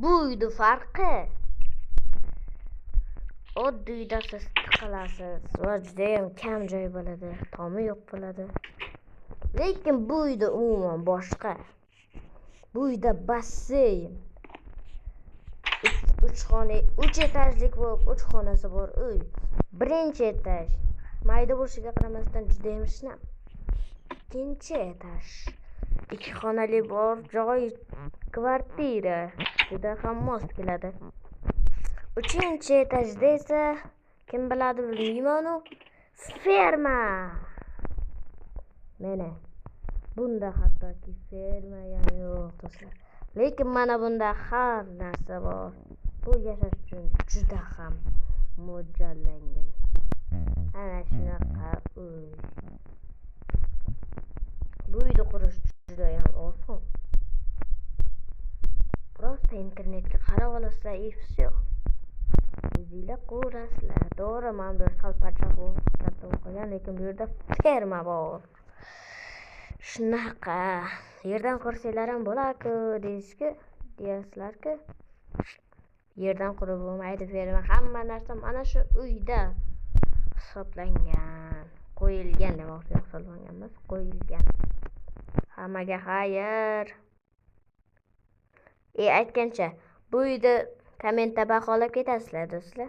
Bu uyni farqi oddiy uyda siz tiqilasiz va judayam kam joy bo'ladi, tomi yo'q bo'ladi. Lekin bu uyda umuman boshqa. Bu uyda basseyn, 3 xona, 3 etajlik bo'lib, 3 xonasi bor uy. Birinchi etaj mayda bo'lishiga qaramasdan judayam shinam. Ikkinchi etaj 2 xonali bor joy, kvartira juda ham mos keladi. Uchinchi etajda esa kim biladi bilmayman-u, ferma. Mana bunda hattoki ferma ham yo'q do'stlar. Lekin mana bunda har narsa bor. Bu yashash uchun juda ham mo'ljallangan. Ana shunaqa uy. Bu uyni qurish juda ham oson. Просто internetga qarab olasizlar и всё. O'zinglar qurasizlar. To'g'ri, mana bu yer sal parcha katta bo'lib qolgan, lekin bu yerda ferma bor. Shunaqa yerdan qursanglar ham bo'lar-ku deyishki, deyasizlar-ku. Yerdan qurib bo'lmaydi ferma. Hamma narsa mana shu uyda hisoblangan, qo'yilgan demoqchi, hisoblangan emas, qo'yilgan. Hammaga xayr. Aytgancha, bu uyda kommentda baholab ketasizlar do'stlar.